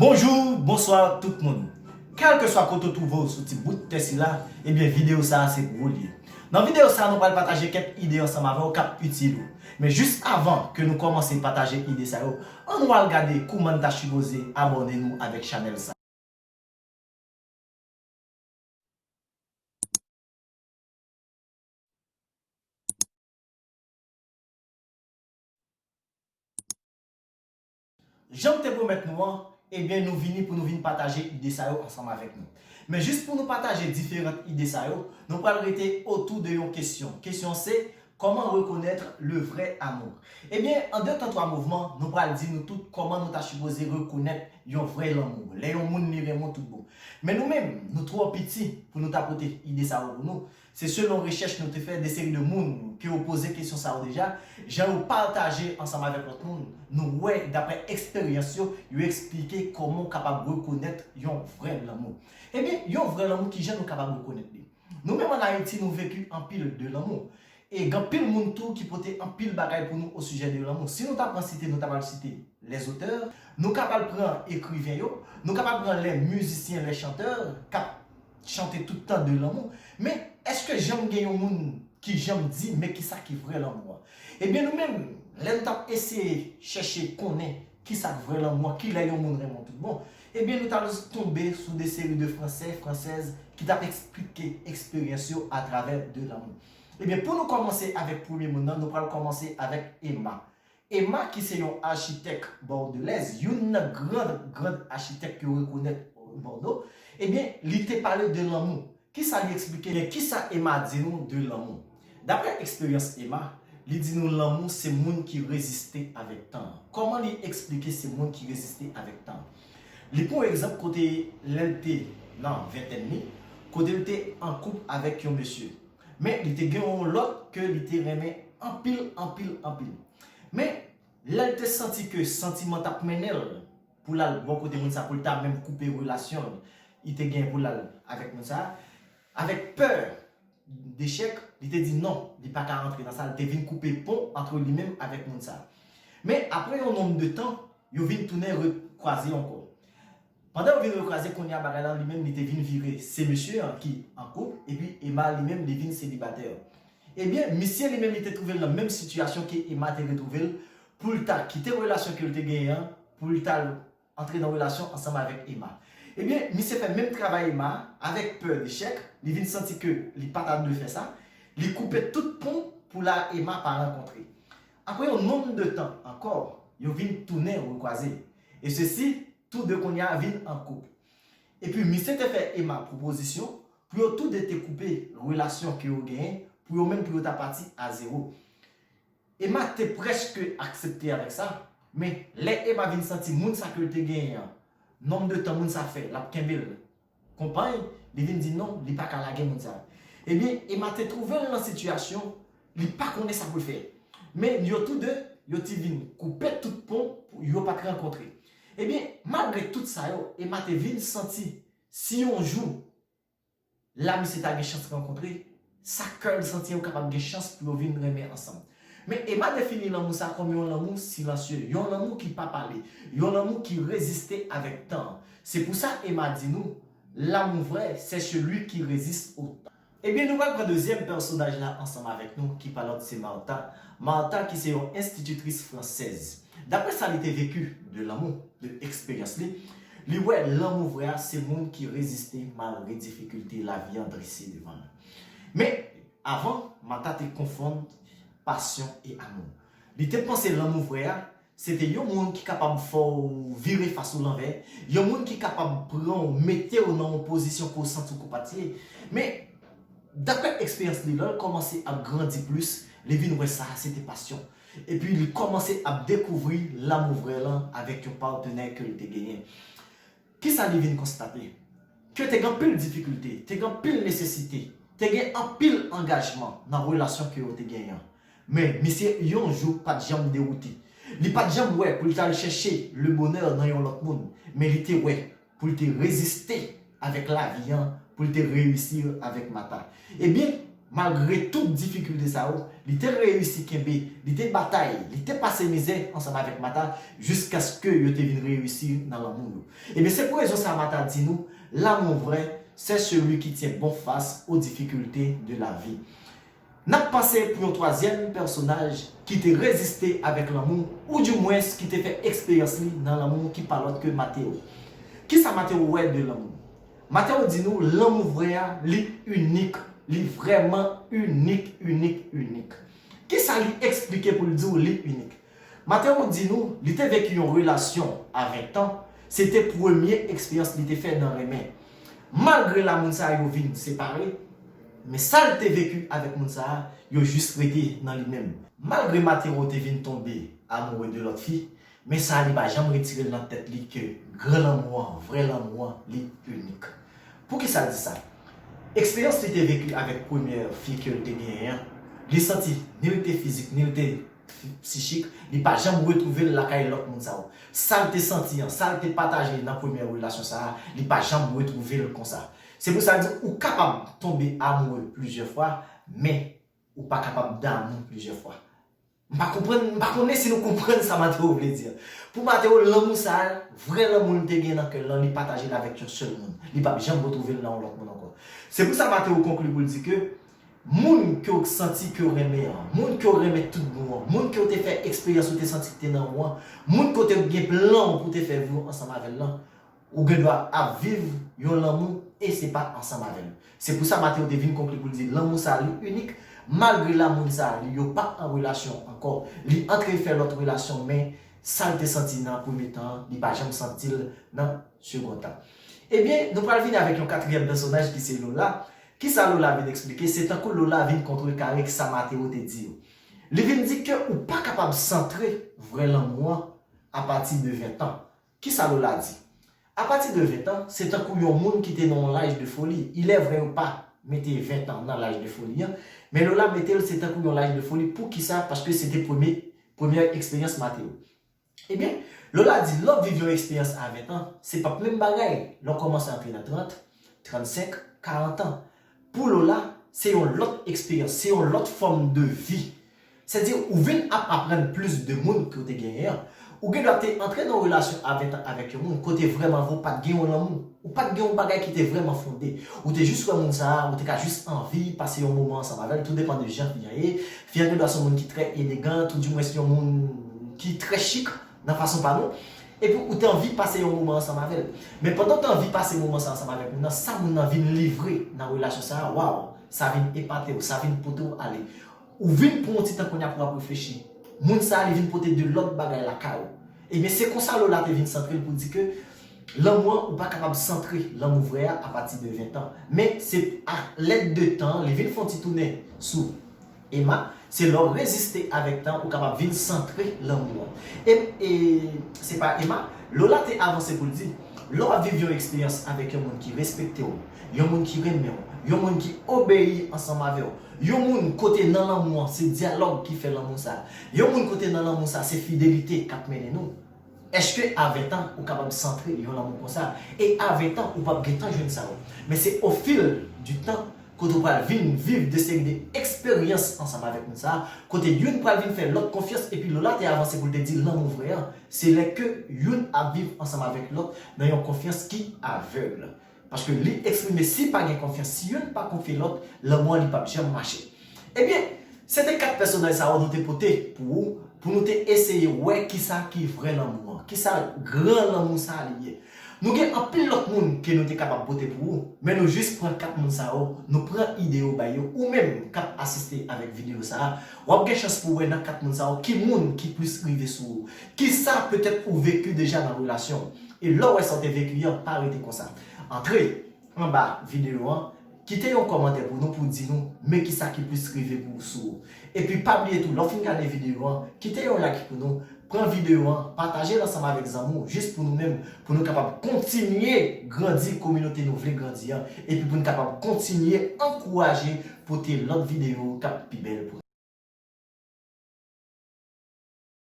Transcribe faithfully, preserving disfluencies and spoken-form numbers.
Bonjou, bonswa tout moun. Kèlkeswa kote w twouve w sou ti bout tè sila, ebyen videyo sa a se pou ou l ye. Nan videyo sa a, nou pral pataje kèk ide ansanm avè w k ap itil ou. Men jis avan ke nou kòmanse pataje ide sa yo, ann nou al gade kouman n ta sipoze abòne nou avèk chanèl sa. Jan m te pwomèt nou an, ebyen nou vini pou nou vin pataje ide sa yo ansanm avèk nou. Men jis pou nou pataje diferan ide sa yo, nou pral rete otou de yon kesyon. Kesyon se, comment reconnaître le vrai amour? Ebyen, an de tan twa mouvman, nou pral di nou tout kòman nou ta sipoze rekonèt yon vrè lanmou, lè yon moun li renmen w tout bon. Men nou menm, nou twò piti pou nou ta pote ide sa yo pou nou. Se selon rechèch nou te fè, de seri de moun ke yo poze kesyon sa yo deja, jan yo pataje ansanm avèk lòt moun, nou wè, daprè eksperyans yo, yo eksplike kòman w kapab rekonèt yon vrè lanmou. Ebyen, yon vrè lanmou, kijan nou kapab rekonèt li? Nou menm ann Ayiti, nou veki anpil de lanmou. E gen anpil moun tou ki pote anpil bagay pou nou osijè de lanmou. Si nou ta pran site, nou ta pral site les auteurs, nou ka pral pran ekriven yo, nou ka pral pran les musiciens, les chanteurs, k ap chante tout tan de lanmou. Men, èske janm gen yon moun ki janm di, men kisa ki vrè lanmou an? Ebyen, nou menm, lè nou t ap eseye chèche konnen kisa k vrè lanmou an, kilè yon moun renmen w tout bon, ebyen, nou t al tonbe sou de seri de Fransè, Fransèz ki t ap eksplike eksperyans yo atravè de lanmou. Ebyen, pou nou kòmanse avèk premye moun nan, nou pral kòmanse avèk Emma. Emma, ki se yon achitèk bòdelèz, youn nan gran, gran achitèk ke yo rekonèt Bòdo, ebyen, li te pale de lanmou. Kisa li eksplike? Men kisa Emma di nou de lanmou? Daprè eksperyans Emma, li di nou lanmou se moun ki reziste avèk tan an. Kòman li eksplike se moun ki reziste avèk tan an? Li pran yon egzanp kote lè l te nan ventèn li, kote l te an koup avèk yon mesye. Men li te gen yon lòt ke li te renmen anpil, anpil, anpil. Men lè l te santi ke santiman t ap mennen l pou l al bò kote moun sa, pou l ta menm koupe relasyon li te gen pou l al avèk moun sa, avèk pè dechèk, li te di non, li pa ka rantre nan sa, li te vin koupe pon ant li menm avèk moun sa. Men apre yon nonb de tan, yo vin tounen rekwaze ankò. Pandan yo vin rekwaze, kounye a bagay la li menm li te vin vire se mesye an ki an koup, epi Emma li menm li vin selibatè. Ebyen, misye li menm li te twouve l nan menm sitiyasyon ke Emma te retwouve l, pou l ta kite relasyon ke l te genyen an, pou l ta antre nan relasyon ansanm avèk Emma. Ebyen, misye fè menm travay Emma a, avèk pè dechèk, li vin santi ke li pa ta dwe fè sa, li koupe tout pon pou l a Emma pa rankontre. Apre yon nonb de tan ankò, yo vin tounen rekwaze. E sesi, tou de kounye a vin an koup. Epi misye te fè Emma pwopozisyon pou yo tou de te koupe relasyon ke yo genyen, pou yo menm pou yo ta pati a zewo. Emma te prèske aksepte avèk sa, men lè Emma vin santi moun sa ke l te genyen an, nonb de tan moun sa fè, l ap kenbe l konpay, li vin di non, li pa ka lage moun sa. Ebyen, Emma te twouve l nan sitiyasyon, li pa konnen sa pou l fè. Men yo tou de, yo ti vin koupe tout pon, yo pa t rankontre. Ebyen, malgre tout sa yo, Emma te vin santi, si yon jou, la misye ta gen chans rankontre, sa kè l santi yo kapab gen chans pou yo vin renmen ansanm. Men Emma defini lanmou sa kòm yon lanmou silansye, yon lanmou ki pa pale, yon lanmou ki reziste avèk tan an. Se pou sa Emma di nou, l'amour vrai, c'est celui qui résiste au temps. Ebyen, nou pral pran dezyèm pèsonaj la ansanm avèk nou, ki pa lòt se Martha. Martha ki se yon enstititris fransèz. Daprè sa li te veki de lanmou, de eksperyans li, li wè lanmou vrè a se moun ki reziste malgre difikilte lavi an drese devan l. Men, avan, Martha te konfonn pasyon e amou. Li te panse lanmou vrè a, se te yon moun ki kapab fè w vire fas ou lanvè, yon moun ki kapab pran w, mete w nan yon pozisyon ke w santi w koupab ye. Men, daprè eksperyans li, lè l kòmanse ap grandi plis, li vin wè sa a se te pasyon. Epi li kòmanse ap dekouvri lanmou vrè lan avèk yon patnè ke l te genyen. Kisa li vin konstate? Ke te gen anpil difikilte, te gen anpil nesesite, te gen anpil angajman nan relasyon ke yo te genyen an. Men, misye yon jou pa t janm dewoute. Li pa t janm wè pou l t al chèche le bonheur nan yon lòt moun, men li te wè pou l te reziste avèk lavi an, pou l te reyisi avèk Martha. Ebyen, Malgre tout difikilte sa yo, li te reyisi kenbe, li te batay, li te pase mizè ansanm avèk Mata jiskaske yo te vin reyisi nan lanmou yo. Ebyen, se pou rezon sa a Mata di nou, l'amour vrai, c'est celui qui tient bon face aux difficultés de la vie. N ap pase pou yon twazyèm pèsonaj ki te reziste avèk lanmou, oudimwens ki te fè eksperyans li nan lanmou, ki pa lòt ke Mateo. Kisa Mateo wè de lanmou? Mateo di nou lanmou vrè a, li inik, li vrèman inik, inik, inik. Kisa li eksplike pou l di w li inik? Mateo di nou li te veki yon relasyon a ven tan, se te premye eksperyans li te fè nan renmen. Malgre la moun sa yo vin separe, men sa l te veki avèk moun sa a, yo jis rete nan li menm. Malgre Mateo te vin tonbe amoure de lòt fi, men sa li pa janm retire l nan tèt li ke gran lanmou an, vrè lanmou an, li inik. Poukisa l di sa? Eksperyans li te veki avèk premyè fi ke l te genyen an, li santi ni l te fizik, ni l te psichik, li pa janm retwouve l lakay lòt moun sa yo. Sa l te santi an, sa l te pataje nan premyè relasyon sa a, li pa janm retwouve l konsa. Se pou sa l di, ou kapab tonbe amoure plizyè fwa, men ou pa kapab damou plizyè fwa. M pa konprann, m pa konnen si nou konprann sa Mateo vle di an. Pou Mateo, lanmou sa a, vrè lanmou li te gen nan kè l lan, li pataje l avèk yon sèl moun. Li p ap janm retwouve l nan yon lòt moun ankò. Se pou sa Mateo konkli pou l di ke moun ke w santi ke w renmen an, moun ke w renmen tout bon an, moun ke w te fè eksperyans ou te santi ki te nan ou an, moun kote w gen plan w pou te fè vi w ansanm avè l lan, ou gen dwa ap viv yon lanmou e se pa ansanm avè l. Se pou sa Mateo te vin konkli pou l di lanmou sa li inik, malgre la moun sa li yo pa an relasyon ankò, li antre fè lòt relasyon, men sa l te santi nan premye tan an, li pa janm santi l nan segonn tan. Ebyen, nou pral vini avèk yon katriyèm pèsonaj ki se Lola. Kisa Lola vin eksplike? Se tankou Lola vin kontrekare sa Mateo te di yo. Li vin di ke ou pa kapab santre vrè lanmou an apati de ven tan. Kisa Lola di? Apati de ven tan, se tankou yon moun ki te nan yon laj de foli. Il est vrai yo pa mete ven tan nan laj de foli an, men Lola mete l se tankou yon laj de foli. Poukisa? Paske se te premye, premyè eksperyans Mateo. Ebyen, Lola di lè w ap viv yon eksperyans a ven tan, se p ap menm bagay lè w kòmanse antre nan trant, trannsenk, karant an. Pou Lola, se yon lòt eksperyans, se yon lòt fòm de vi. Sètadi, ou vin ap aprann plis de moun ke w te genyen an. Ou gen dwa te antre nan yon relasyon a ven tan avèk yon moun, kote vrèman vre w pa t gen yon lanmou. Ou pa t gen yon bagay ki te vrèman fonde. Ou te jis wè moun sa a, ou te ka jis anvi pase yon moman ansanm avè l, tou depann de jan fi an ye. Fi an gen dwa se yon moun ki trè elegan, oudimwens yon moun ki trè chik nan fason pa nou. Epi ou te anvi pase yon moman ansanm avè l. Men pandan w te anvi pase moman sa ansanm avèk moun nan, sa moun nan vin livre nan relasyon sa a, waw, sa vin epate w, sa vin pote w ale. Ou vin pran yon ti tan kounye a pou w ap reflechi. Moun sa a, li vin pote de lòt bagay lakay ou. Ebyen, se konsa Lola te vin santre l pou di ke lanmou an, ou pa kapab santre lanmou vrè a apati de ven tan. Men se a lèd de tan, li vin fè yon ti tounen sou Emma, se lè w reziste avèk tan, ou kapab vin santre lanmou an. E, e se pa Emma, Lola te avanse pou l di, lè w ap viv yon eksperyans avèk yon moun ki respekte w, yon moun ki renmen w, yon moun ki obeyi ansanm avè w, yon moun kote nan lanmou an, se dyalòg ki fè lanmou sa. Yon moun kote nan lanmou sa, se fidelite k ap mennen nou. Èske a ven tan, ou kapab santre yon lanmou konsa? E a ven tan, ou p ap gentan jwenn sa yo. Men se au fil du temps, kote ou pral vin viv de seri de eksperyans ansanm avèk moun sa, kote youn pral vin fè lòt konfyans, epi Lola te avanse pou l te di lanmou vrè an, se lè ke youn ap viv ansanm avèk lòt nan yon konfyans ki avèg. Paske li eksprime si pa gen konfyans, si youn pa konfye lòt, lanmou an li p ap janm mache. Ebyen, se te kat pèsonaj sa yo nou te pote pou ou, pou nou te eseye wè kisa ki vrè lanmou an, kisa gran lanmou sa li ye. Nou gen anpil lòt moun ke nou te kapab pote pou ou, men nou jis pran kat moun sa yo, nou pran ide yo bay yo. Ou menm k ap asiste avèk videyo sa a, w ap gen chans pou w wè nan kat moun sa yo ki moun ki plis rive sou ou, kisa petèt ou veki deja nan relasyon w. E lè w wè sa w te veki an, pa rete konsa. Antre anba videyo an, kite yon kòmantè pou nou, pou di nou men kisa ki plis rive pou ou sou ou. Epi pa bliye tou, lè w fin gade videyo an, kite yon like pou nou, pran videyo an, pataje l ansanm avèk zanmi w, jis pou nou menm, pou nou kapab kontinye grandi kominote nou vle grandi an, epi pou nou kapab kontinye ankouraje pote lòt videyo k ap pi bèl pou nou.